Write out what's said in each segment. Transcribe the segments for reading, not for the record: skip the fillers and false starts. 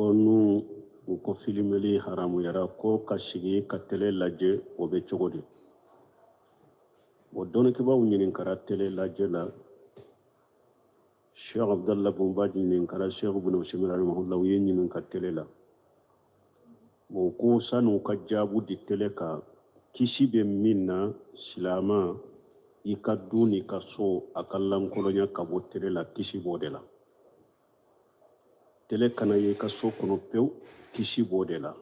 Ko n'u u ko filimeli haramuyara, ko ka sigi ka tele lajɛ, o bɛ cogo di? Bon, dɔnnikɛbaaw ɲininkara tele lajɛ la. Cheikh Abdallah bun Baz ɲininkara, Cheikh Ibn Usaymin rahimahullah, u ye ɲininka tele la. Bon, ko san'u ka jaabu di tele kan, kisi bɛ min na, silama i ka du n'i ka so a ka lankolonya ka bɔ tele la, kisi b'o de la. Tele kana ye i ka so kɔnɔ pewu, kisi b'o de la.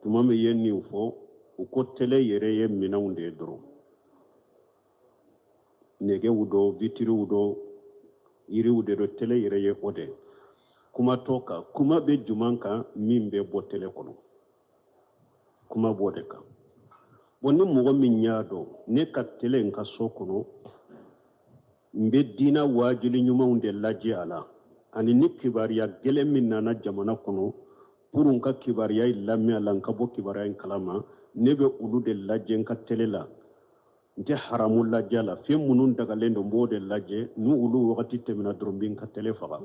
Tuma min ye nin fɔ, u ko tele yɛrɛ ye minɛnw de ye dɔrɔn, nɛgɛw dɔ, vitiriw dɔ, yiriw de dɔ, tele yɛrɛ ye o de. Kuma t'o kan. Kuma bɛ juman kan? Min bɛ bɔ tele kɔnɔ, kuma b'o de kan. Bon, ni mɔgɔ min y'a dɔn ne ka tele n ka so kɔnɔ, n bɛ diina waajuli ɲumanw de lajɛ a la, ani ni kibaruya gɛlɛn min nana jamana kɔnɔ, pour n ka kibaruya in lamɛn a la, n ka bɔ kibaruya in kalama, ne bɛ olu de lajɛ n ka tele la. N tɛ haramu lajɛ a la. Fɛn minnu dagalen don, n b'o de lajɛ. Ni olu wagati tɛmɛna dɔrɔn, n bɛ n ka tele faga.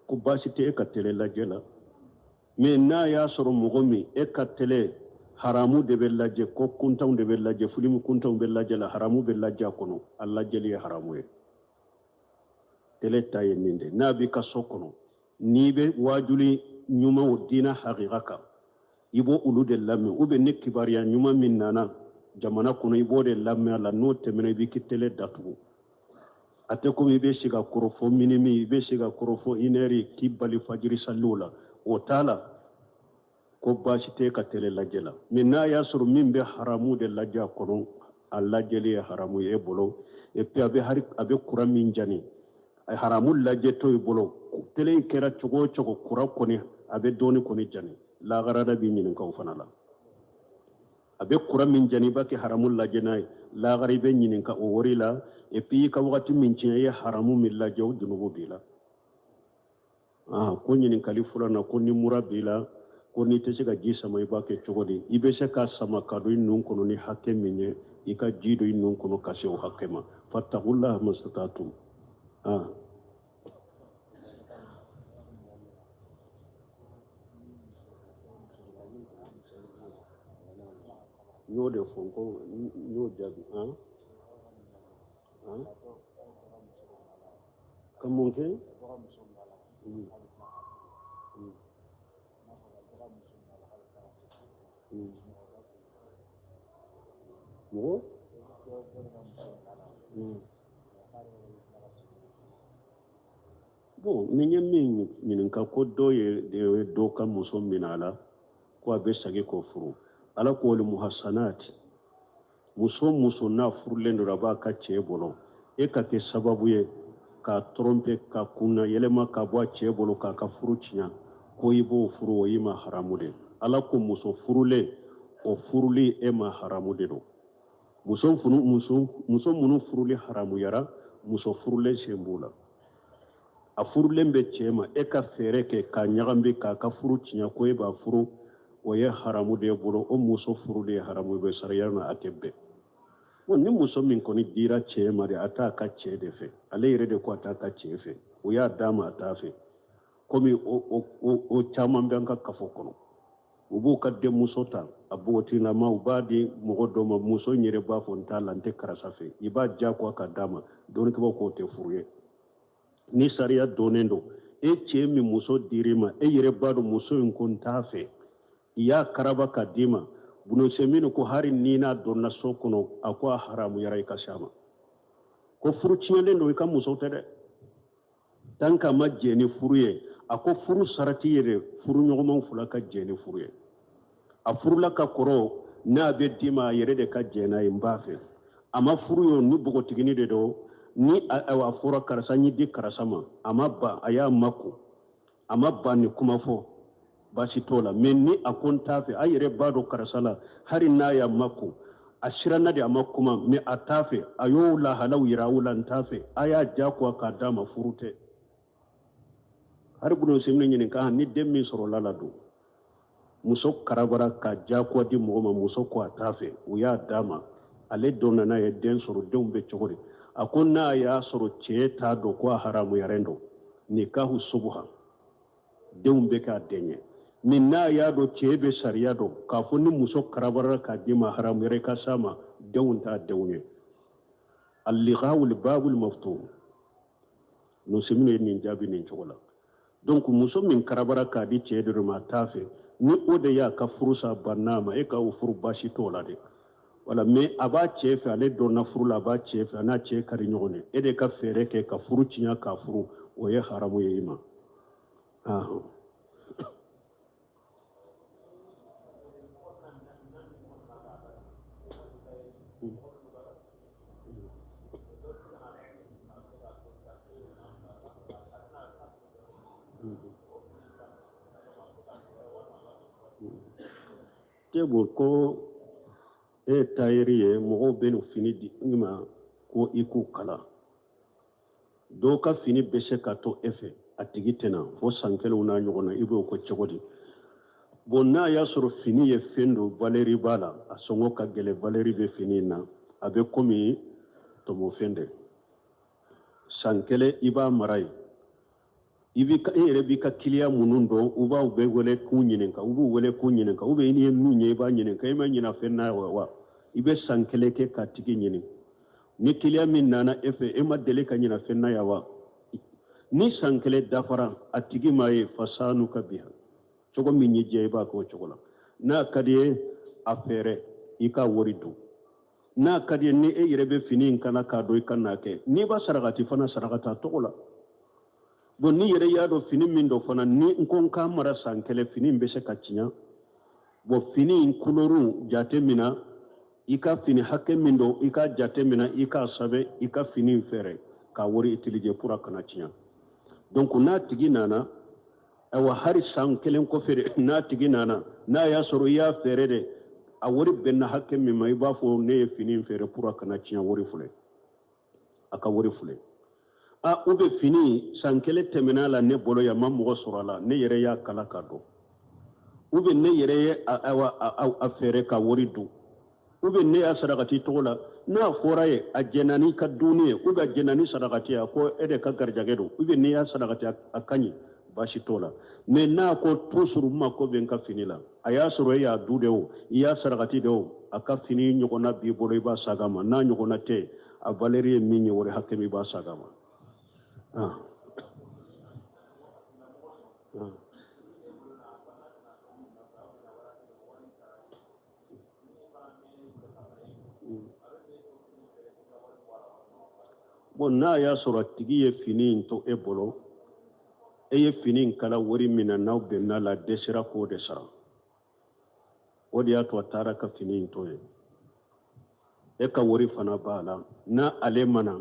Ko baasi tɛ e ka tele lajɛ la. Mais n'a y'a sɔrɔ mɔgɔ min e ka tele haramu de bɛ lajɛ, ko kuntanw de bɛ lajɛ, filimu kuntanw bɛ lajɛ la, haramu bɛ lajɛ a kɔnɔ, a lajɛli ye haramu ye. Tele ta ye nin de, n'a b'i ka so kɔnɔ, n'i bɛ waajuli ɲumanw diina hakika kan, i b'o olu de lamɛn, ou bien ni kibaruya ɲuman min nana jamana kɔnɔ, i b'o de lamɛn a la. N'o tɛmɛna, i b'i ka tele datugu. A tɛ komi i bɛ sigi a kɔrɔ fo minuit, i bɛ sigi a kɔrɔ fo une heure k'i bali fajiri saliw la, o t'a la. Ko baasi tɛ ka tele lajɛ la. Mais n'a y'a sɔrɔ min bɛ haramu de lajɛ a kɔnɔ, a lajɛli ye haramu ye e bolo. Et puis a bɛ hari a bɛ kuran min jani, a haramu lajɛtɔ i bolo, tele in kɛra cogo o cogo, kuran kɔni a bɛ dɔɔni kɔni jani. Lagara da b'i ɲininka o fana la. A bɛ kuran min jani, i b'a kɛ haramu lajɛ n'a ye, lagara i bɛ ɲininka o wari la. Et puis i ka wagati min tiɲɛ, i ye haramu min lajɛ, o junubu b'i la. Ah, ko ɲininkali fɔlɔ na, ko ni mura b'i la, ko n'i tɛ se ka ji sama, i b'a kɛ cogo di? I bɛ se ka sama ka don i nun kɔnɔ ni hakɛ min ye, i ka ji don i nun kɔnɔ ka se o hakɛ ma. Fattaqullaha mastata'tum. Ah, n y'o de fɔ, ko n y'o jaabi. Han han, ka mun kɛ? Mɔgɔ. Bon, ni ye min ɲininka, ko dɔ ye dɔ ka muso minɛ a la, ko a bɛ segin k'o furu. Ala ko wal muhasanat, muso muso n'a furulen don, a b'a ka cɛ bolo, e ka kɛ sababu ye k'a tromper, ka kunna yɛlɛma ka bɔ a cɛ bolo, k'a ka furu tiɲɛ, ko i b'o furu, o y'i ma haramu de. Ala ko muso furulen, o furuli e ma haramu de don. Muso muso minnu furuli haramuyara, muso furulen sen b'u la. A furulen bɛ cɛ ma, e ka fɛɛrɛ kɛ k'a ɲagami, k'a ka furu tiɲɛ, ko e b'a furu, o ye haramu de bolo. O muso furuli ye haramu bɛ sariya na, a tɛ bɛn. Bon, ni muso min kɔni dira cɛ ma de, a t'a ka cɛ de fɛ, ale yɛrɛ de ko a t'a ka cɛ fɛ, o y'a d'a ma, a t'a fɛ, komi o caman bɛ an ka kafo kɔnɔ. U b'u ka denmuso ta, a npogotigilama, u b'a di mɔgɔ dɔ ma, muso in yɛrɛ b'a fɔ n t'a la, n tɛ karisa fɛ, i b'a diyagoya ka d'a ma. Dɔnnikɛbaaw k'o tɛ furu ye. Ni sariya dɔnnen don, e cɛ min muso dir'i ma, e yɛrɛ b'a dɔn muso in ko n t'a fɛ, i y'a karaba ka d'i ma. Bunu Usaymin ko hari ni n'a donna so kɔnɔ, a ko a haramuyara i ka s'a ma, ko furu tiɲɛlen don, i ka muso tɛ dɛ, tant qu'a ma jɛn ni furu ye. A ko furu sarati yɛrɛ, furu ɲɔgɔnmaw fila ka jɛn ni furu ye. A furula ka kɔrɔ, n'a bɛ d'i ma, a yɛrɛ de ka jɛn n'a ye, n b'a fɛ. A ma furu ye, ni npogotigini de don, ni a fɔra karisa n y'i di karisa ma, a ma ban, a y'a makun, a ma ban ni kuma fɔ, baasi t'o la. Mais ni a ko n t'a fɛ, a yɛrɛ b'a dɔn karisa la, hali n'a y'a makun, a siranna de, a ma kuma, mais a t'a fɛ, a y'o lahalaw yira aw la, n t'a fɛ, a y'a diyagoya k'a d'a ma, furu tɛ. Hari Bunu Usaymin ɲininka, ni den min sɔrɔla la don, muso karabara ka diyagoya di mɔgɔ ma, muso ko a t'a fɛ, u y'a d'a ma, ale donna n'a ye den sɔrɔ, denw bɛ cogo di? A ko n'a y'a sɔrɔ cɛ t'a dɔn ko a haramuyaren don, Nikahu subuha, denw bɛ k'a den ye. Mais n'a y'a dɔn cɛ bɛ sariya dɔn k'a fɔ ni muso karabarara k'a d'i ma haramu yɛrɛ ka s'a ma, denw t'a denw ye. Alligawul babul maftuh, Usayiminu ye nin jaabi nin cogo la. Donc muso min karabara k'a di cɛ dɔ ma a t'a fɛ, ni o de y'a ka furu sa banna ma, e ka o furu baasi t'o la dɛ. Wala, mais a b'a cɛ fɛ, ale donna furu la, a b'a cɛ fɛ, a n'a cɛ ka di ɲɔgɔn ye, e de ka fɛɛrɛ kɛ ka furu tiɲɛ k'a furu, o ye haramu ye i ma. Tebo ko e ye tayɛri ye, mɔgɔw bɛ n'u fini di i ma ko i k'u kala. Dɔw ka fini bɛ se ka to e fɛ, a tigi tɛ na fo san kelenw n'a ɲɔgɔn na, i b'o ko cogo di? Bon, n'a y'a sɔrɔ fini ye fɛn dɔ valeur b'a la, a sɔngɔ ka gɛlɛn, valeur bɛ fini in na, a bɛ komi tɔmɔfɛn de. San kelen i b'a mara yen, i b'i ka, e yɛrɛ b'i ka kiliya minnu dɔn, u b'aw bɛɛ wele k'u ɲininka, u b'u wele k'u ɲininka, ou bien i ye min ye i b'a ɲininka, i ma ɲina fɛn na wa? I bɛ san kelen kɛ k'a tigi ɲini. Ni kiliya min nana e fɛ, e ma deli ka ɲina fɛn na yan wa? Ni san kelen dafara a tigi ma ye, fasanuka biha, cogo min y'i diya i b'a kɛ o cogo la. N'a ka di ye a feere, i ka wari dun. N'a ka di ye ni e yɛrɛ bɛ fini in kana k'a don, i ka n'a kɛ. N'i b'a sarakati fana, sarakati a tɔgɔ la. Bon, n'i yɛrɛ y'a dɔn fini min don fana, ni n ko n k'a mara san kelen, fini in bɛ se ka tiɲɛ. Bon, fini in kulɔriw jate mina, i ka fini hakɛ min don i k'a jate mina, i k'a sɛbɛn, i ka fini in feere k'a wari utiliser pour a kana tiɲɛ. Donc n'a tigi nana, ayiwa, hali san kelen kɔfɛ de, n'a tigi nana, n'a y'a sɔrɔ i y'a feere de, a wari bɛnna hakɛ min ma, i b'a fɔ ne ye fini in feere pour a kana tiɲɛ, wari filɛ, a ka wari filɛ. A ou bien fini san kelen tɛmɛna la ne bolo yan, ma mɔgɔ sɔrɔ a la, ne yɛrɛ y'a kala ka don, ou bien ne yɛrɛ ye a feere ka wari dun, ou bien ne y'a sarakati tɔgɔ la. N'a fɔra ye a jɛnna n'i ka dunni ye, ou bien a jɛnna ni sarakati ye, a ko e de ka garijɛgɛ don, ou bien n'i y'a sarakati a ka ɲi, baasi t'o la. Mais n'a ko toujours n mako bɛ n ka fini la, a y'a sɔrɔ e y'a dun de o, i y'a sarakati de o, a ka fini ɲɔgɔnna b'i bolo, i b'a sag'a ma. N'a ɲɔgɔnna tɛ, a valeur ye min ye, wari hakɛ min, i b'a sag'a ma. Ah. Ah. Bon, n'a y'a sɔrɔ a tigi ye fini in to e bolo, e ye fini in kala wari min na, n'aw bɛnna la, dɛsɛra k'o de sara, o de y'a to a taara ka fini in to yen, e ka wari fana b'a la. N'a ale ma na,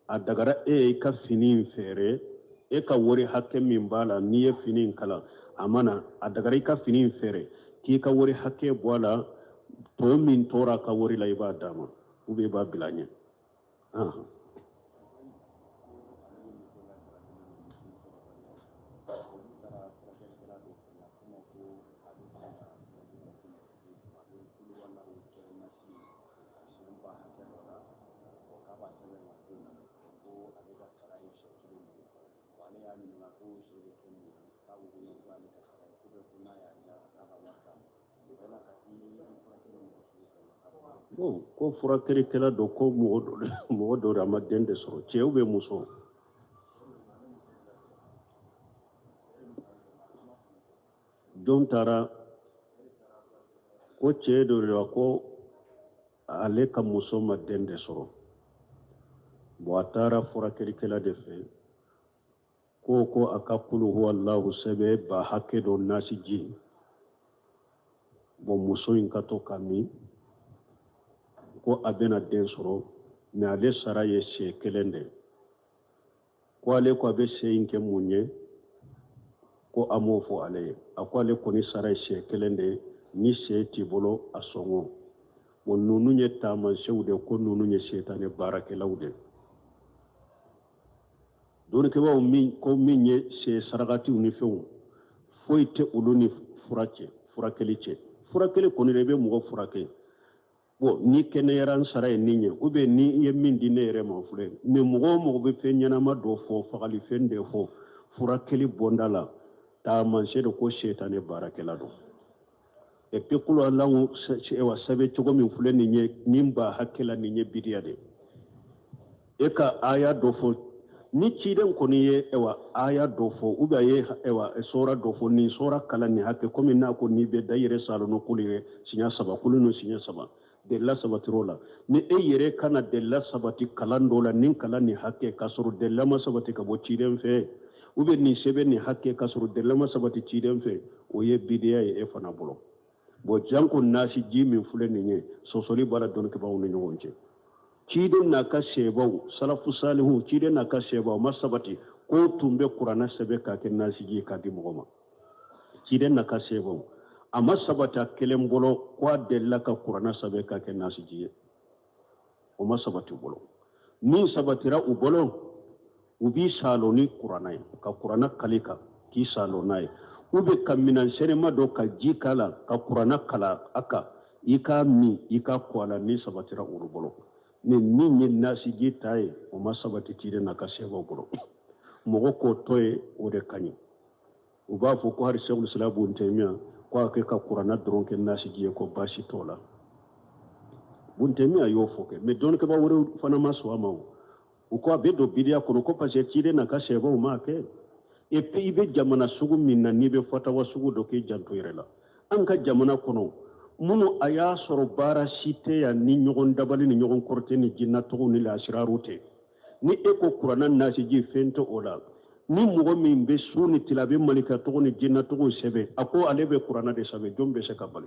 a dagara e ye i ka fini in feere, e ka wari hakɛ min b'a la. N'i ye fini in kala, a ma na, a dagara i ka fini in feere k'i ka wari hakɛ bɔ a la. Tɔ min tora a ka wari la, i b'a d'a ma ou bien i b'a bila a ɲɛ. Bon, ko furakɛlikɛla dɔ ko mɔgɔ dɔ de a ma den de sɔrɔ, cɛ ou bien muso? Jɔn taara ko cɛ dɔ de la ko ale ka muso ma den de sɔrɔ. Bon, a taara furakɛlikɛla de fɛ, ko a ka kulu huwa Allahu sɛbɛn ba hakɛ dɔ nasi ji. Bon, muso in ka to ka min, ko a bɛna den sɔrɔ, mais ale sara ye sɛ kelen de. Ko ale ko a bɛ sɛ in kɛ mun ye? Ko a m'o fɔ ale ye. A ko ale kɔni sara ye sɛ kelen de ye, ni sɛ t'i bolo a sɔngɔ. Bon, ninnu ye taamasiyɛnw de, ko ninnu ye setanɛ baarakɛlaw de. Dɔnnikɛbaaw min ko min ye sɛ sarakatiw ni fɛnw, foyi tɛ olu ni fura cɛ, furakɛli cɛ. Furakɛli kɔni de, i bɛ mɔgɔ furakɛ. Bon, ni kɛnɛyara, n sara ye nin ye, ou bien ni i ye min di ne yɛrɛ ma filɛ. Mais mɔgɔ o mɔgɔ bɛ fɛn ɲɛnama dɔ fɔ, fagalifɛn de fɔ. Furakɛli bonda la, taamasiyɛn don ko sɛtanɛ baarakɛla don. Et puis kuluwalahu sɛbɛn cogo min filɛ nin ye, nin ba hakɛ la, nin ye bidiya de e ka aya dɔ fɔ. Ni ciden kɔni ye ɛwa aya dɔ fɔ ou bien a ye ɛwa sɔra dɔ fɔ, nin sɔra kalan nin hakɛ, komi n'a ko n'i bɛ da i yɛrɛ salo ni kulu ye siɲɛ saba, kulu ni siɲɛ saba, delila sabatir'o la. Ni e yɛrɛ ka na delila sabati kalan dɔ la, nin kalan nin hakɛ, k'a sɔrɔ delila ma sabati ka bɔ ciden fɛ, ou bien nin sɛbɛn nin hakɛ, k'a sɔrɔ delila ma sabati ciden fɛ, o ye bidiya ye e fana bolo. Bon, janko nasi ji min filɛ nin ye, sɔsɔli b'a la dɔnnikɛbaaw ni ɲɔgɔn cɛ. Ciden n'a ka sahabaw, salafu salihu, ciden n'a ka sahabaw ma sabati ko tun bɛ kuranɛ sɛbɛn k'a kɛ nasiji ye k'a di mɔgɔ ma. Ciden n'a ka sahabaw, a ma sabati a kelen bolo ko a delila ka kuranɛ sɛbɛn k'a kɛ nasiji ye. O ma sabati u bolo. Min sabatira u bolo, u b'i salo ni kuranɛ ye, ka kuranɛ kali kan k'i salo n'a ye, u bɛ ka minan sɛnɛma dɔ ka ji k'a la ka kuranɛ kalan a kan, i k'a min, i k'a ko a la. Min sabatira olu bolo, mais min ye nasiji ta ye, o ma sabati ciden n'a ka sahabaw bolo. Mɔgɔ k'o to ye, o de ka ɲi. U b'a fɔ ko hali Sɛkul Islam Bun Taymiya ko a kɛ ka kuranɛ dɔrɔn kɛ nasiji ye, ko baasi t'o la. Bun Taymiya y'o fɔ kɛ, mais dɔnnikɛbaa wɛrɛw fana ma sɔn a ma. O u ko a bɛ don bidiya kɔnɔ, ko parce que ciden n'a ka sahabaw m'a kɛ. Et puis i bɛ jamana sugu min na, n'i bɛ fatawa sugu dɔ k'i janto yɛrɛ la. An ka jamana kɔnɔ minnu, a y'a sɔrɔ baara si tɛ yan ni ɲɔgɔn dabali ni ɲɔgɔn kɔrɔtɛ ni jinnatɔgɔw ni lasiraru tɛ. Ni e ko kuranɛ nasiji fɛn tɛ o la, ni mɔgɔ min bɛ su ni tile a bɛ malika tɔgɔ ni jinna tɔgɔw sɛbɛn, a ko ale bɛ kuranɛ de sɛbɛn, jɔn bɛ se ka bali?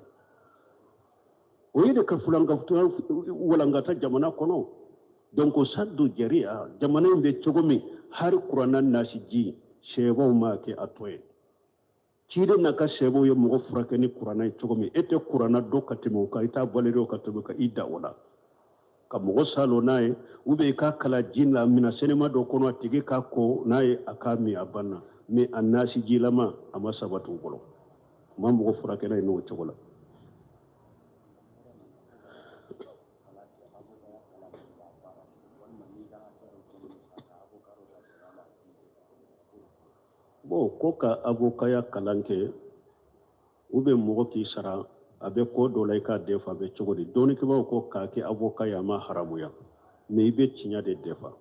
O ye de ka fulankafoya walankata jamana kɔnɔ. Donc saddu jariya, jamana in bɛ cogo min, hali kuranɛ nasiji sahabaw m'a kɛ, a to ye. Ciden n'a ka sahabaw ye mɔgɔ furakɛ ni kuranɛ ye cogo min, e tɛ kuranɛ dɔn ka tɛmɛ o kan, i t'a valeur dɔn ka tɛmɛ o kan, i da o la ka mɔgɔ salo n'a ye, ou bien i k'a kala ji la mina sɛnɛma dɔ kɔnɔ, a tigi k'a ko n'a ye, a k'a min, a banna. Mais a nasijilama, a ma sabati u bolo, u ma mɔgɔ furakɛ n'a ye n'o cogo la. Bon, ko ka avokaya kalan kɛ, u bɛ mɔgɔ k'i sara, a bɛ ko dɔ la i k'a defa, a bɛ cogo di? Dɔnnikɛbaaw ko k'a kɛ avoka ye, a ma haramuya, mais i bɛ tiɲɛ de defa.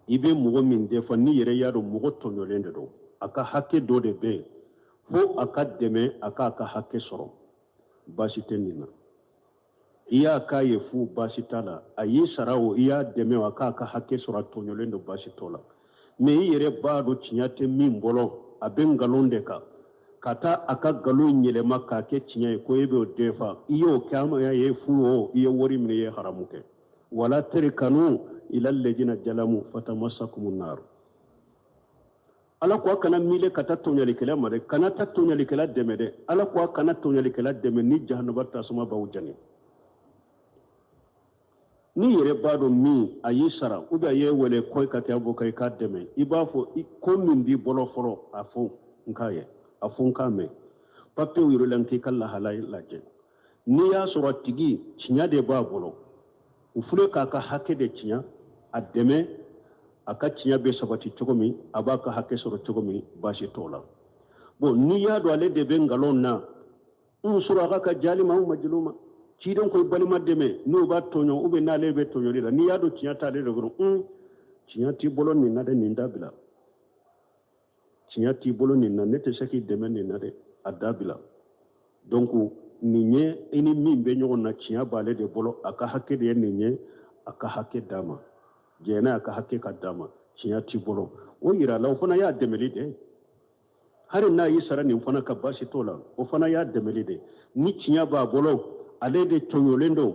I bɛ mɔgɔ min defa, n'i yɛrɛ y'a dɔn mɔgɔ tɔɲɔlen de don, a ka hakɛ dɔ de bɛ yen fo a ka dɛmɛ a k'a ka hakɛ sɔrɔ, baasi tɛ nin na. I y'a k'a ye fu, baasi t'a la. A y'i sara o, i y'a dɛmɛ o, a k'a ka hakɛ sɔrɔ, a tɔɲɔlen don, baasi t'o la. Mais i yɛrɛ b'a dɔn tiɲɛ tɛ min bolo, a bɛ nkalon de kan, ka taa a ka nkalon yɛlɛma k'a kɛ tiɲɛ ye, ko e b'o defa, i y'o kɛ a ye fu o, i ye wari minɛ, i ye haramu kɛ. Wala tarikanu ila lajina jalamu fatamassakumu nar. Ala ko a kana miile ka taa tɔɲɔlikɛla ma dɛ, kana taa tɔɲɔlikɛla dɛmɛ dɛ. Ala ko a kana tɔɲɔlikɛla dɛmɛ ni jahanaba tasuma b'aw jani. N'i yɛrɛ b'a dɔn min a y'i sara ou bien a y'e wele ko i ka kɛ avocat ye k'a dɛmɛ, i b'a fɔ ko min b'i bolo fɔlɔ, a fɔ n k'a ye, a fɔ n k'a mɛn, papiyew yɛrɛ la, n k'i ka lahala lajɛ. N'i y'a sɔrɔ a tigi tiɲɛ de b'a bolo, u filɛ k'a ka hakɛ de tiɲɛ, a dɛmɛ a ka tiɲɛ bɛ sabati cogo min, a b'a ka hakɛ sɔrɔ cogo min, baasi t'o la. Bon, n'i y'a dɔn ale de bɛ nkalon na, unsur akhaka zalima aw majluma, ciden ko i balima dɛmɛ n'o b'a tɔɲɔ ou bien n'ale bɛ tɔɲɔli la. N'i y'a dɔn tiɲɛ t'ale de bolo, tiɲɛ t'i bolo nin na dɛ, nin dabila. Tiɲɛ t'i bolo nin na, ne tɛ se k'i dɛmɛ nin na dɛ, a dabila. Donc nin ye i ni min bɛ ɲɔgɔn na, tiɲɛ b'ale de bolo, a ka hakɛ de ye nin ye, a ka hakɛ d'a ma, jɛnɛ a ka hakɛ ka d'a ma. Tiɲɛ t'i bolo, o yira la, o fana y'a dɛmɛli de. Hali n'a y'i sara nin fana ka, baasi t'o la, o fana y'a dɛmɛli de. Ni tiɲɛ b'a bolo, ale de tɔɲɔlen don,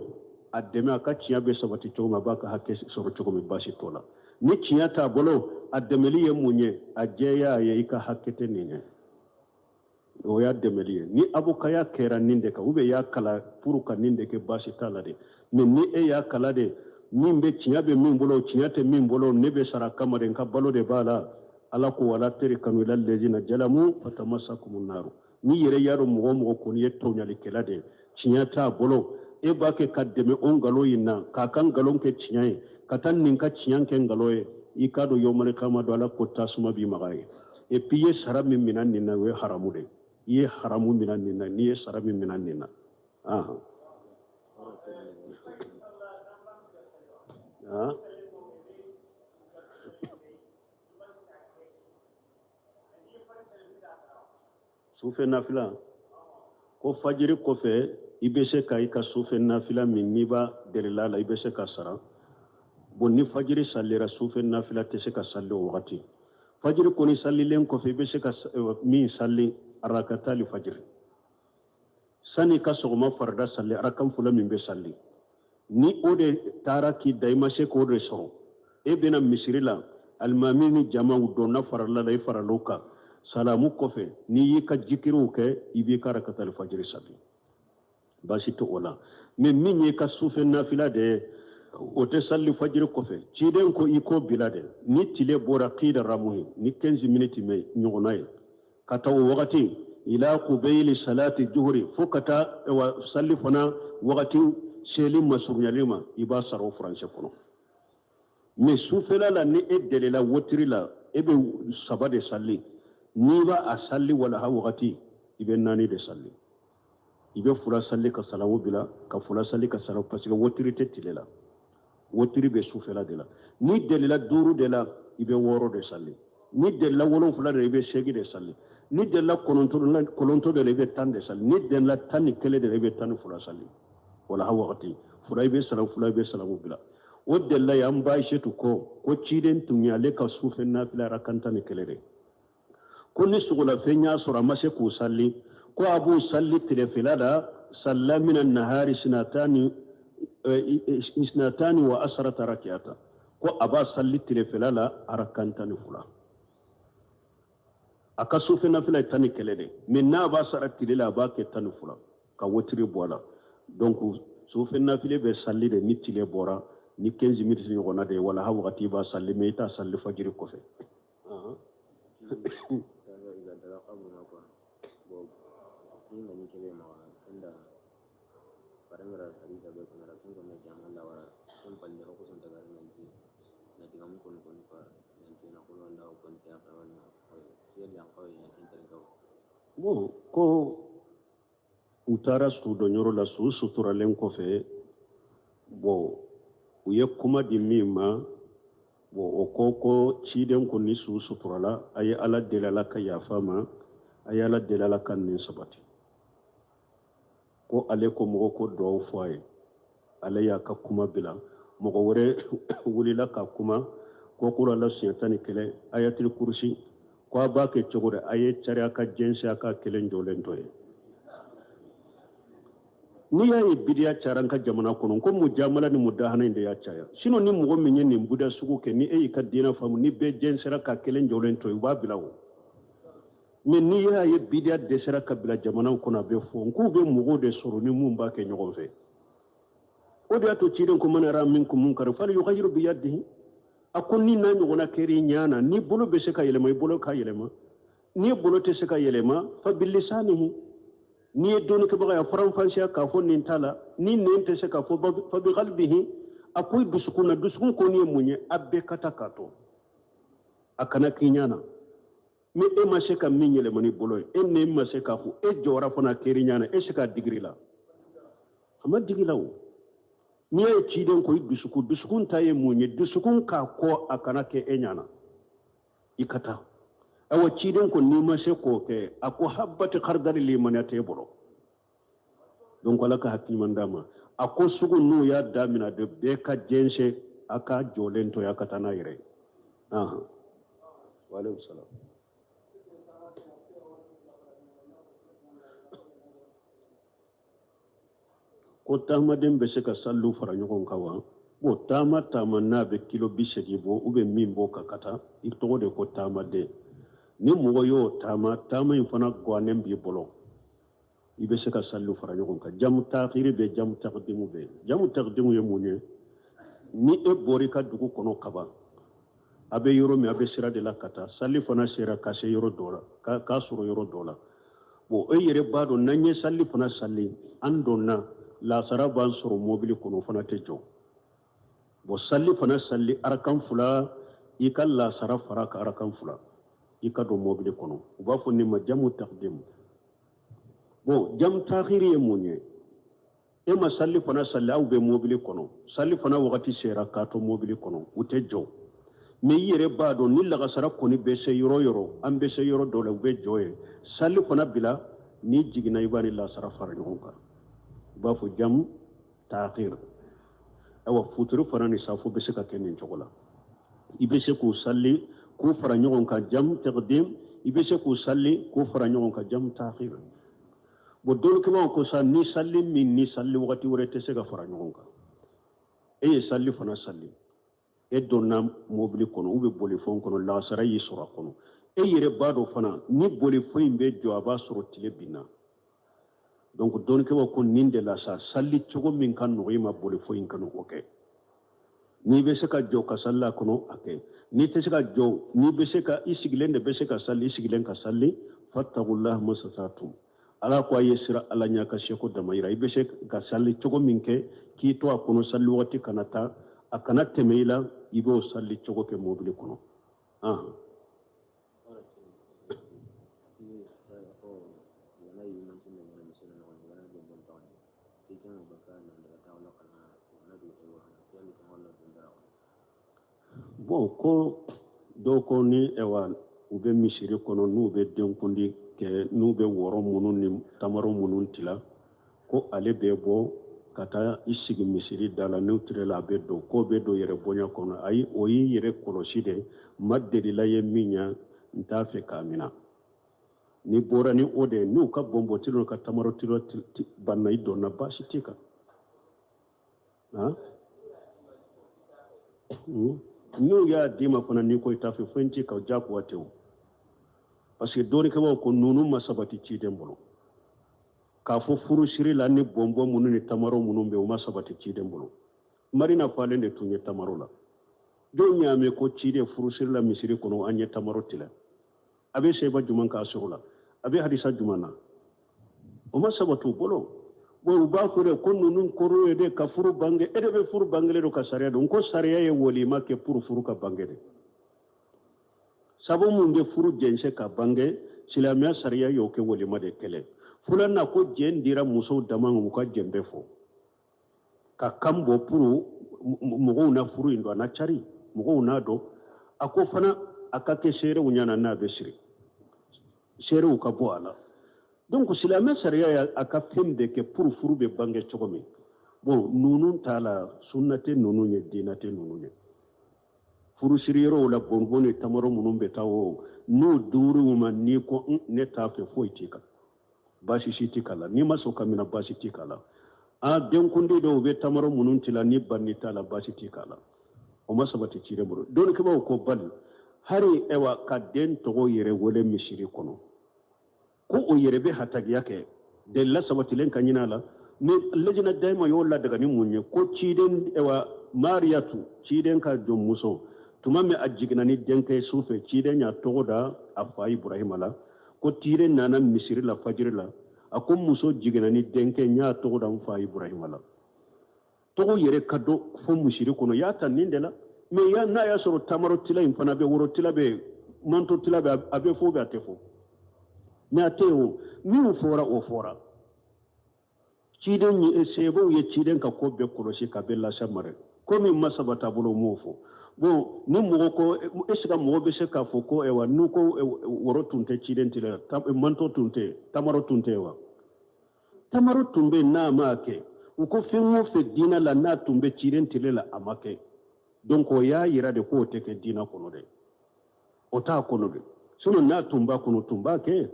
a dɛmɛ a ka tiɲɛ bɛ sabati cogo min, a b'a ka hakɛ sɔrɔ cogo min, baasi t'o la. Ni tiɲɛ t'a bolo, a dɛmɛli ye mun ye? A jɛya a ye i ka hakɛ tɛ nin ye, o y'a dɛmɛli ye. Ni avocaya kɛra nin de kan, ou bien y'a kalan pour ka nin de kɛ, baasi t'a la de. Mais ni e y'a kalan de, min bɛ tiɲɛ bɛ min bolo, tiɲɛ tɛ min bolo, ne bɛ sara kama de, n ka balo de b'a la. Ala ko wala tarikanu ila lezina jalamu fatamassakumu naru. N'i yɛrɛ y'a dɔn mɔgɔ o mɔgɔ kɔni ye tɔɲalikɛla de ye, tiɲɛ t'a bolo, e b'a kɛ ka dɛmɛ o nkalon in na, k'a ka nkalon kɛ tiɲɛ ye, ka taa nin ka tiɲɛ kɛ nkalon ye. I k'a dɔn yɔmali kama don, Ala ko tasuma b'i maga ye. Et puis i ye sara min mina nin na, o ye haramu de ye. I ye haramu mina nin na, n'i ye sara min mina nin na. Ahan. Ah. Sufɛ nafila ko fajiri kɔfɛ, i bɛ se ka i ka sufɛ nafila min n'i b'a delila la, i bɛ se ka sara. Bon, ni fajiri salira, sufɛ nafila tɛ se ka sali o wagati. Fajiri kɔni salilen kɔfɛ, i bɛ se ka min sali, arakatali fajiri, sani ka sɔgɔma farida sali, arakan fila min bɛ sali, ni o de taara k'i da, i ma se k'o de sɔrɔ, e bɛna misiri la, alimami ni jamaw donna farila la, i faral'o kan, salamu kɔfɛ, n'i y'i ka jikiriw kɛ, i b'i ka rakatali fajiri sali, baasi tɛ o la. Mais min y'i ka sufɛ nafila de ye, o tɛ sali fajiri kɔfɛ. Ciden ko i k'o bila de ni tile bɔra qida ramuhi ni 15 minutes mɛ ɲɔgɔnna ye, ka taa o wagati ila qubeyili salati juhuri, fo ka taa wa sali fana wagati seli masurunyali ma, i b'a sara o furancɛ kɔnɔ. Mais sufɛla la, ni e delila wotiri la, e bɛ saba de sali. N'i b'a a sali walaha wagati, i bɛ naani de sali. I bɛ fila sali ka salamu bila, ka fila sali ka salamu, parce que wotiri tɛ tile la, wotiri bɛ sufɛla de la. N'i delila duuru de la, i bɛ wɔɔrɔ de sali. N'i delila wolonfila de la, i bɛ seegin de sali. N'i delila 9 de la, i bɛ 10 de sali. N'i delila 11 de la, i bɛ 12 sali. Walaha wagati fila i bɛ salamu, fila i bɛ salamu bila. O delila ye an ba Ayisetu ko ciden tun ye ale ka sufɛ nafila arakan 11 de. Ko ni sogolafɛn y'a sɔrɔ, a ma se k'o sali, ko a b'o sali tilefɛla la. Salla mina nahari sinatani isnatani wa asarata rakiyata. Ko a b'a sali tilefɛla la arakan 12. A ka sufɛ nafila ye 11 de, mais n'a b'a sara tile la, a b'a kɛ 12 ka wotiri bɔ a la. Donc sufɛ nafile bɛ sali de ni tile bɔra ni 15 minutes ɲɔgɔnna de ye. Walaha wagati i b'a sali, mais i t'a sali fajiri kɔfɛ. Bon, ko u taara su dɔnyɔrɔ la, su suturalen kɔfɛ, bon, u ye kuma di min ma, bon, o ko ciden ko ni su suturala, a ye Ala deli, Ala ka yafa ma, a ye Ala deli, Ala ka nin sabati. Ko ale ko mɔgɔ ko duwawu fɔ a ye, ale y'a ka kuma bila. Mɔgɔ wɛrɛ wulila ka kuma ko kura la siɲɛ 11, ayatul kurusi. Ko a b'a kɛ cogo di? A ye cari, a ka jɛnsɛn, a ka kelen jɔlen to ye. N'i y'a ye bidiya cayara an ka jamana kɔnɔ, ko mujamala ni mudahana in de y'a caya. Sinon ni mɔgɔ min ye nin buda sugu kɛ, ni e y'i ka diinɛ faamu, ni bɛɛ jɛnsɛra ka kelen jɔlen to yen, u b'a bila o. Mais n'i y'a ye bidiya dɛsɛra ka bila jamanaw kɔnɔ, a bɛ fɔ n k'u bɛ mɔgɔw de sɔrɔ ni mun b'a kɛ ɲɔgɔn fɛ. O de y'a to ciden ko man ra minkum munkar fal yughayyiru bi yadihi. A ko ni n'a ɲɔgɔnna kɛra i ɲɛ na, ni bolo bɛ se ka yɛlɛma, i bolo ka yɛlɛma. N'i bolo tɛ se ka yɛlɛma, fa bilisanihi. N'i ye dɔnnikɛbaga ye, a faranfasiya k'a fɔ nin t'a la. Ni nɛn tɛ se k'a fɔ, fa bi qalbihi. A ko i dusukun na. Dusukun kɔni ye mun ye? A bɛɛ ka taa k'a to a kana k'i ɲɛ na. Ni e ma se ka min yɛlɛma ni bolo ye, e nɛn ma se k'a fɔ, e jɔra fana kɛr'i ɲɛ na, e se k'a digiri la, a ma digi la o. N'i y'a ye ciden ko i dusukun, dusukun ta ye mun ye? Dusukun k'a kɔ a kana kɛ e ɲɛ na, i ka taa. Ayiwa, ciden ko n'i ma se k'o kɛ, a ko habati kardali limaniya t'e bolo. Donc Ala ka hakili ɲuman d'a ma. A ko sugu n'u y'a daminɛ de, bɛɛ ka jɛnsɛn, a ka jɔlen to yen, a ka taa n'a yɛrɛ ye. Ahan, waaleykum salam. Ko taamaden bɛ se ka saliw fara ɲɔgɔn kan wa? Bon, taama taama n'a bɛ kilo 80 bɔ ou bien min bɔ ka taa, i tɔgɔ de ko taamaden. Ni mɔgɔ y'o taama, taama in fana gannen b'i bolo, i bɛ se ka saliw fara ɲɔgɔn kan. Jamu taakiri bɛ, jamu takidimu bɛ. Jamu takidimu ye mun ye? Ni e bɔra i ka dugu kɔnɔ kaban, a bɛ yɔrɔ min, a bɛ sira de la ka taa, sali fana sera ka se yɔrɔ dɔ la, k'a sɔrɔ yɔrɔ dɔ la. Bon, e yɛrɛ b'a dɔn, n'an ye sali fana sali, an donna, lasara b'an sɔrɔ mobili kɔnɔ, o fana tɛ jɔ. Bon, sali fana sali arakan fila, I ka lasara fara ka arakan fila, i ka don mobili kɔnɔ. U b'a fɔ nin ma jamu takdimu. Bon, jamu takhiri ye mun ye? E ma sali fana sali, aw bɛ mobili kɔnɔ, sali fana wagati sera k'a to mobili kɔnɔ, u tɛ jɔ. Mais i yɛrɛ b'a dɔn ni lagasara kɔni bɛ se yɔrɔ yɔrɔ, an bɛ se yɔrɔ dɔ la, u bɛ jɔ yen, sali fana bila. N'i jiginna, i b'a ni lasara fara ɲɔgɔn kan. U b'a fɔ jamu takhir. Ayiwa, futuri fana ni safo bɛ se ka kɛ nin cogo la. I bɛ se k'u sali k'u fara ɲɔgɔn kan jamu taqdim, i bɛ se k'u sali k'u fara ɲɔgɔn kan jamu takhir. Bon, dɔnnikɛbaaw ko sa, ni sali min ni sali wagati wɛrɛ tɛ se ka fara ɲɔgɔn kan, e ye sali fana sali, e donna mobili kɔnɔ u bɛ bolifɛn kɔnɔ, lasara y'i sɔrɔ a kɔnɔ, e yɛrɛ b'a dɔn fana ni bolifɛn in bɛ jɔ, a b'a sɔrɔ tile binna. Donc dɔnnikɛbaaw ko nin de la sa, sali cogo min ka nɔgɔ i ma bolifɛn in kɔnɔ, o kɛ. N'i bɛ se ka jɔ ka sali a kɔnɔ, a kɛ. N'i tɛ se ka jɔ, n'i bɛ se ka i sigilen de bɛ se ka sali, i sigilen ka sali. Fattaqullaha masata'tum, Ala ko a ye siran Ala ɲɛ ka seko damayira. I bɛ se ka sali cogo min kɛ k'i to a kɔnɔ, sali wagati kana taa, a kana tɛmɛ i la, i b'o sali cogo kɛ mobili kɔnɔ. Bon, ko dɔw ko ni ɛwa u bɛ misiri kɔnɔ, n'u bɛ denkundi kɛ, n'u bɛ wɔrɔ minnu ni tamaro minnu tila, ko ale bɛ bɔ ka taa i sigi misiri da la, n'u tirela a bɛ don, k'o bɛ don yɛrɛ bonya kɔnɔ. Ayi, o y'i yɛrɛ kɔlɔsi de ma delila ye min ɲɛ, n t'a fɛ k'a mina. N'i bɔra ni o de ye, n'u ka bɔnbɔti n'u ka tamaro tila banna, i donna, baasi t'i kan. N'u y'a d'i ma fana, n'i ko i t'a fɛ, foyi t'i kan, jagoya tɛ o. Parce que dɔnnikɛbaaw ko ninnu ma sabati ciden bolo. K'a fɔ furusiri la ni bɔnbɔn minnu ni tamaro minnu bɛ, o ma sabati ciden bolo. Marina falen de tun ye tamaro la. Jɔn y'a mɛn ko ciden furusiri la misiri kɔnɔ an ye tamaro tila? A bɛ seba jumɛn k'a sɔrɔ la? A bɛ hadisa jumɛn na? O ma sabati u bolo. Bon, u b'a fɔ de ko ninnu kɔrɔ ye de ka furu bange. E de bɛ furu bangelen don ka sariya don ko sariya ye walima kɛ pour furu ka bange de. Sabu mun bɛ furu jɛnsɛ ka bange? Silamɛya sariya y'o kɛ walima de kɛlɛ. Filanan ko jɛn dira musow dama ma u ka jɛn bɛɛ fɔ ka kan bɔ pour mɔgɔw na furu in don, a na cari, mɔgɔw n'a dɔn. A ko fana a ka kɛ seerew ɲɛna, n'a bɛ siri, seerew ka bɔ a la. Donc silamɛ sariya y'a a ka fɛn bɛɛ kɛ pour furu bɛ bange cogo min. Bon, ninnu t'a la, sunna tɛ ninnu ye, diinɛ tɛ ninnu ye. Furusiri yɔrɔw la, bɔnbɔn ni tamaro minnu bɛ taa o, n'o duuru ma, n'i ko ne t'a fɛ, foyi t'i kan, baasi si t'i kan la. N'i ma sɔn ka minɛ, baasi t'i kan la. A denkundi dɔw bɛ tamaro minnu tila, ni banni t'a la, baasi t'i kan la. O ma sabati ciden bolo. Dɔnnikɛbaaw ko bali hari ɛwa ka den tɔgɔ yɛrɛ wele misiri kɔnɔ, ko o yɛrɛ bɛ hatagiya kɛ delila sabatilen ka ɲini a la. Ni lajina dayima y'o ladaga ni mun ye? Ko ciden ɛwa Mariyatu, ciden ka jɔnmuso, tuma min a jiginna ni denkɛ su fɛ, ciden y'a tɔgɔ da a fa Iburahima la. Ko ciden nana misiri la fajiri la, a ko muso jiginna ni denkɛ, n y'a tɔgɔ da n fa Iburahima la. Tɔgɔ yɛrɛ ka dɔ fɔ misiri kɔnɔ, y'a ta nin de la. Mais ya n'a y'a sɔrɔ tamaro tila in fana bɛ, woro tila bɛ, manto tila bɛ, a bɛ fɔ bɛ, a tɛ fɔ. Mais a tɛ yen o min fɔra, o fɔra. Ciden ye, seebaw ye ciden ka ko bɛɛ kɔlɔsi ka bɛɛ lase ma dɛ. Ko min ma sabati a bolo, o m'o fɔ. Bon, ni mɔgɔ ko est ce que mɔgɔ bɛ se k'a fɔ ko ayiwa, n'u ko woro tun tɛ ciden tile la, manto tun tɛ, tamaro tun tɛ wa? Tamaro tun bɛ, n'a ma kɛ. U ko fɛn o fɛn diinɛ la, n'a tun bɛ ciden tile la, a ma kɛ. Donc o y'a yira de k'o tɛ kɛ diinɛ kɔnɔ dɛ, o t'a kɔnɔ dɛ. Sinon n'a tun b'a kɔnɔ, tun b'a kɛ.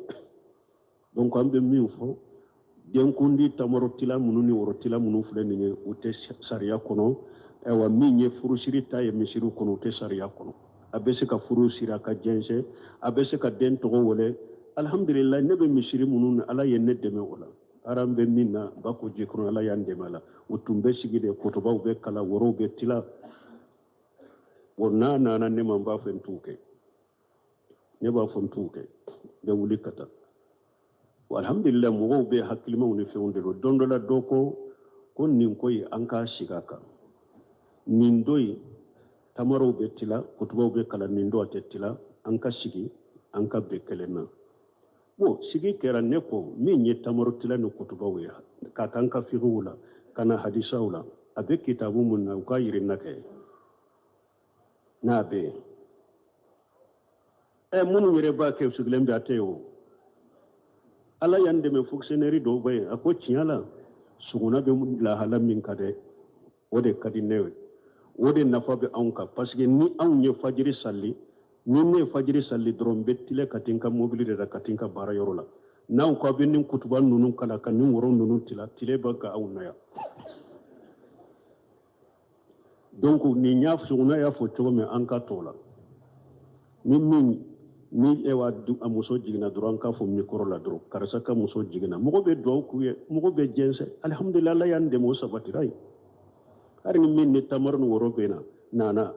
Donc an bɛ min fɔ, denkundi tamaro tila minnu ni woro tila minnu filɛ nin ye, u tɛ sariya kɔnɔ. Ayiwa, min ye furusiri ta ye misiri kɔnɔ, u tɛ sariya kɔnɔ. A bɛ se ka furu siri, a ka jɛnsɛn, a bɛ se ka den tɔgɔ wele. Alhamdulillah, ne bɛ misiri minnu na, Ala ye ne dɛmɛ o la. Aran bɛ min na Bako Jikɔrɔni, Ala y'an dɛmɛ a la. U tun bɛ sigi de, kutubaw bɛ kalan, worow bɛ tila. O n'a nana ne ma, n b'a fɔ n t'u kɛ, ne b'a fɔ n t'u kɛ, n bɛ wuli ka taa. Alhamdulillah, mɔgɔw bɛ hakilimaw ni fɛnw de don. Don dɔ la, dɔ ko ko nin ko in, an k'a sigi a kan. Nin don in Tamaraw bɛ tila, kutubaw bɛ kalan, nin don a tɛ tila, an ka sigi an ka bɛn kelen na. Bon, sigi kɛra, ne ko min ye tamaro tila ni kutubaw ye ka taa an ka fikiw la ka na hadisaw la, a bɛ kitabu mun na, u k'a yiri na kɛ n'a bɛ yen. Ɛ, minnu yɛrɛ b'a kɛ sigilen bɛ, a tɛ yen o. Ala y'an dɛmɛ, fonctionnaire dɔw bɛ yen, a ko tiɲɛ la, suguna bɛ lahala min kan dɛ, o de ka di ne ye, o de nafa bɛ anw kan, parce que ni anw ye fajiri sali, ni ne ye fajiri sali dɔrɔn, n bɛ tile ka taa n ka mobili de la ka taa n ka baara yɔrɔ la. N'aw ko aw bɛ nin kutuba ninnu kalan ka nin woro ninnu tila, tile bɛ ka aw na yan. Donc nin y'a suguna y'a fɔ cogo min, an ka t'o la. Ni min ni ewa a muso jiginna dɔrɔn, an k'a fɔ mikɔrɔ la dɔrɔn, karisa ka muso jiginna, mɔgɔ bɛ dugawu k'u ye, mɔgɔ bɛ jɛnsɛn. Alihamudulila, Ala y'an dɛmɛ, o sabatira yen. Hali ni min ni tamaro ni woro bɛ na nana,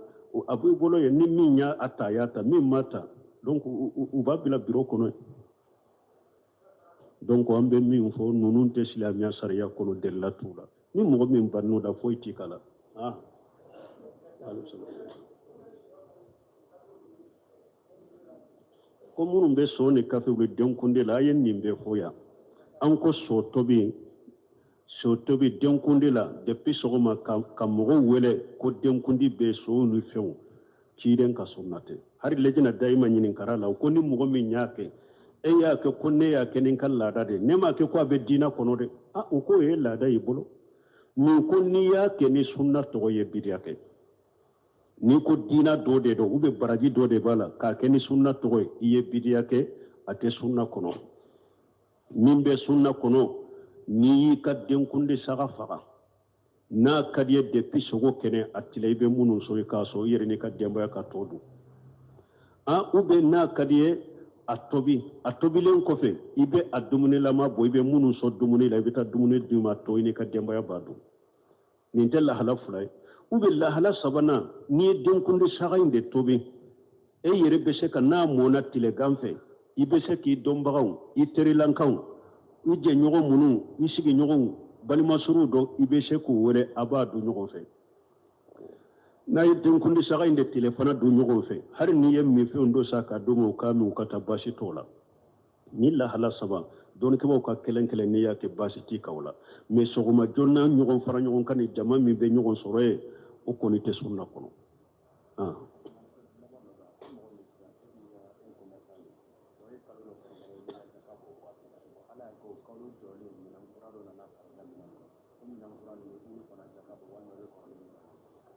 a b'i bolo yen. Ni min y'a ta, a y'a ta, min ma ta, donc u b'a bila biro kɔnɔ. Donc an bɛ min fɔ, ninnu tɛ silamɛya sariya kɔnɔ, delila t'u la. Ni mɔgɔ min bann'o la, foyi t'i kala. Ah, ko minnu bɛ so ni kafe bɛ denkundi la, a ye nin bɛɛ fɔ yan. An ko so tobi, so tobi denkundi la depuis sɔgɔma ka mɔgɔw wele ko denkundi bɛ so ni fɛnw, ciden ka sunna tɛ. Hari lejina dayima ɲininkara la ko ni mɔgɔ min y'a kɛ, e y'a kɛ, ko ne y'a kɛ ni n ka laada de, ne m'a kɛ ko a bɛ diina kɔnɔ dɛ. A u k'o ye laada y'i bolo. Nin ko n'i y'a kɛ ni sunna tɔgɔ ye, bidiya kɛ. N'i ko diina dɔ de don, ou bien baraji dɔ de b'a la, k'a kɛ ni sunna tɔgɔ ye, i ye bidiya kɛ, a tɛ sunna kɔnɔ. Min bɛ sunna kɔnɔ, n'i y'i ka denkundi saga faga, n'a ka di ye, depuis sogo kɛnɛ a tila, i bɛ minnu sɔn, i k'a sɔn i yɛrɛ n'i ka denbaya ka tɔ dun. A ou bien n'a ka di ye, a tobi, a tobilen kɔfɛ, i bɛ a dumunilama bɔ, i bɛ minnu sɔn dumuni la, i bɛ taa dumuni d'u ma, tɔ i n'i ka denbaya b'a dun. Nin tɛ lahala fila ye. Ou bien lahala sabanan, n'i ye denkundi saga in de tobi, e yɛrɛ bɛ se ka n'a mɔna tilegan fɛ, i bɛ se k'i dɔnbagaw, i terilankanw, i jɛɲɔgɔn minnu, i sigiɲɔgɔnw, balimasuru dɔ, i bɛ se k'u wele, a b'a dun ɲɔgɔn fɛ. N'a ye denkundi saga in de tilefana dun ɲɔgɔn fɛ, hali n'i ye minfɛnw dɔ san ka d'u ma, u k'a min, u ka taa, baasi t'o la. Ni lahala saba, dɔnnikɛbaaw ka kelen kelen, n'i y'a kɛ, baasi t'i kan o la. Mais sɔgɔma joona ɲɔgɔn fara ɲɔgɔn kan ni jama min bɛ ɲɔgɔn sɔrɔ yen, o kɔni tɛ sunna kɔnɔ. Ah.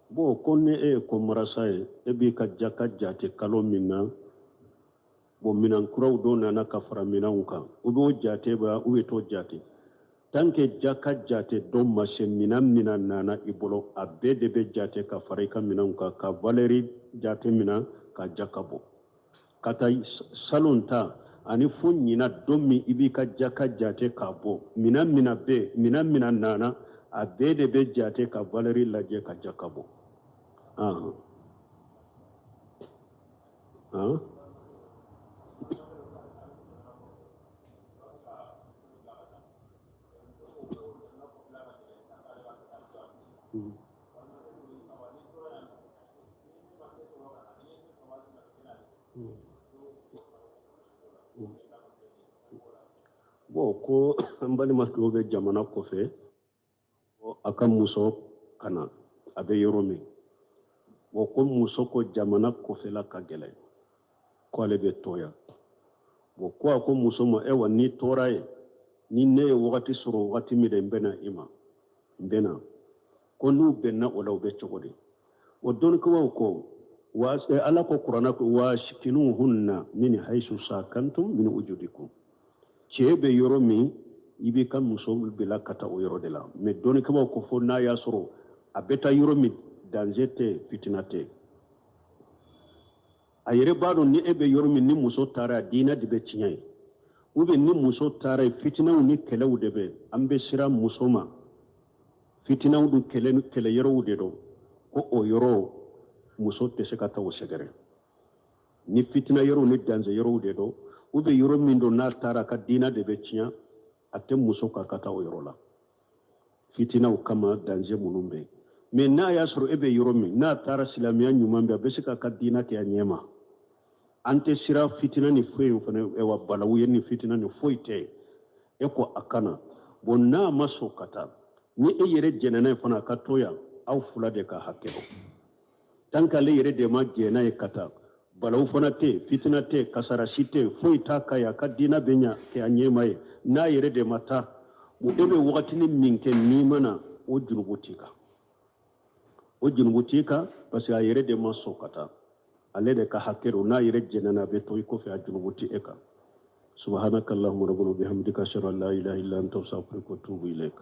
Bon, ko ni e ye commerçant ye, e b'i ka jaka jate kalo min na, bon, minan kuraw dɔ nana ka fara minanw kan, u b'o jate ba, u bɛ t'o jate. Tant que jaka jate don ma se, minan mina nana i bolo, a bɛɛ de bɛ jate ka fara i ka minanw kan, ka valeur jate mina, ka jaka bɔ. Ka taa salon ta ani fo ɲina don min i b'i ka jaka jate k'a bɔ, minan mina bɛɛ, minan mina nana, a bɛɛ de bɛ jate ka valeur lajɛ ka jaka bɔ. Ah. Ah. Bon, ko an balima dɔw bɛ jamana kɔfɛ, a ka muso ka na, a bɛ yɔrɔ min, bon, ko muso ko jamana kɔfɛla ka gɛlɛn, ko ale bɛ to yan. Bon, ko a ko muso ma, ayiwa, n'i tora yen, ni ne ye wagati sɔrɔ wagati min de, n bɛ na i ma, n bɛ na. Ko n'u bɛnna o la, u bɛ cogo di? O dɔnnikɛbaw ko wa Ala ko kuranɛ ko waskinuhunna min haisu sakantum min wujudikum. Cɛ bɛ yɔrɔ min, i b'i ka muso bila ka taa o yɔrɔ de la. Mais dɔnnikɛbaw ko fo n'a y'a sɔrɔ a bɛ taa yɔrɔ min, danger tɛ, fitina tɛ. A yɛrɛ b'a dɔn ni e bɛ yɔrɔ min, ni muso taara, diinɛ de bɛ tiɲɛ ye, ou bien ni muso taara yen, fitinaw ni kɛlɛw de bɛ. An bɛ siran muso ma, fitinaw dun kɛlɛ yɔrɔw de don, ko o yɔrɔ muso tɛ se ka taa o sɛgɛrɛ. Ni fitina yɔrɔw ni danger yɔrɔw de don, ou bien yɔrɔ min don, n'a taara, ka diinɛ de bɛ tiɲɛ, a tɛ muso ka taa o yɔrɔ la fitinaw kama, danger minnu bɛ yen. Mais n'a y'a sɔrɔ e bɛ yɔrɔ min, n'a taara silamɛya ɲuman bɛ, a bɛ se k'a ka diinɛ kɛ a ɲɛ ma. An tɛ siran fitina ni foyi fana, wa balawu ye ni fitina ni foyi tɛ. E ko a ka na. Bon, n'a ma sɔn ka taa, ni e yɛrɛ jɛnna n'a ye fana, a ka to yan, aw fila de ka hakɛ don. Tant que ale yɛrɛ de ma jɛn n'a ye ka taa, balawu fana tɛ yen, fitina tɛ yen, kasara si tɛ yen, foyi t'a ka ye, a ka diinɛ bɛ ɲa kɛ a ɲɛma ye. N'a yɛrɛ de ma taa, o e bɛ wagatinin min kɛ n'i ma na, o junubu t'i kan, o junubu t'i kan, parce que a yɛrɛ de ma sɔn ka taa, ale de ka hakɛ don. N'a yɛrɛ jɛnna n'a bɛ to i kɔfɛ, a junubu tɛ e kan. Subhanaka allahumma rabbana bihamdika, ashhadu an la ilaha illa anta, astaghfiruka wa atubu ilaik.